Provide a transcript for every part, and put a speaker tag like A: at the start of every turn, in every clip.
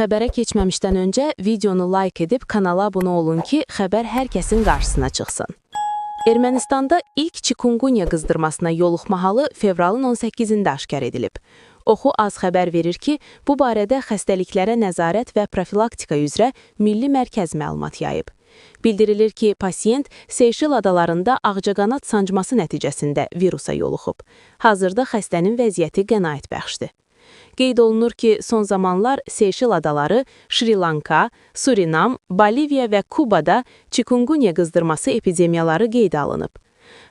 A: Xəbərə keçməmişdən öncə videonu like edib kanala abunə olun ki, xəbər hər kəsin qarşısına çıxsın. Ermənistanda ilk çikunqunya qızdırmasına yoluxma halı fevralın 18-də aşkar edilib. Oxu az xəbər verir ki, bu barədə xəstəliklərə nəzarət və profilaktika üzrə Milli Mərkəz məlumat yayıb. Bildirilir ki, pasiyent Seyşel adalarında ağcaqanad sancması nəticəsində virusa yoluxub. Hazırda xəstənin vəziyyəti qənaətbəxşdir. Qeyd olunur ki, son zamanlar Seyşel adaları, Şri-Lanka, Surinam, Boliviya və Kubada çikunqunya qızdırması epidemiyaları qeydə alınıb.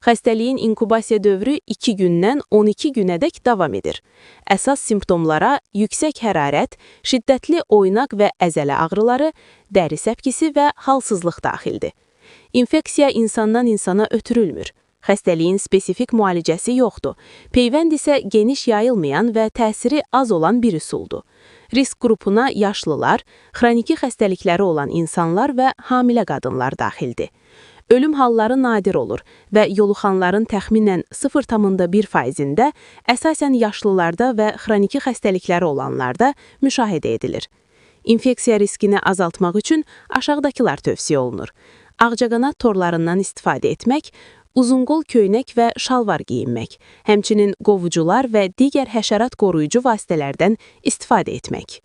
A: Xəstəliyin inkubasiya dövrü 2 gündən 12 günədək davam edir. Əsas simptomlara yüksək hərarət, şiddətli oynaq və əzələ ağrıları, dəri səpkisi və halsızlıq daxildir. İnfeksiya insandan insana ötürülmür. Xəstəliyin spesifik müalicəsi yoxdur. Peyvənd isə geniş yayılmayan və təsiri az olan bir üsuldur. Risk qrupuna yaşlılar, xroniki xəstəlikləri olan insanlar və hamilə qadınlar daxildir. Ölüm halları nadir olur və yoluxanların təxminən 0,1%-də, əsasən yaşlılarda və xroniki xəstəlikləri olanlarda müşahidə edilir. İnfeksiya riskini azaltmaq üçün aşağıdakılar tövsiyə olunur: ağcaqanad torlarından istifadə etmək, uzunqol köynək və şalvar geyinmək, həmçinin qovucular və digər həşərat qoruyucu vasitələrdən istifadə etmək.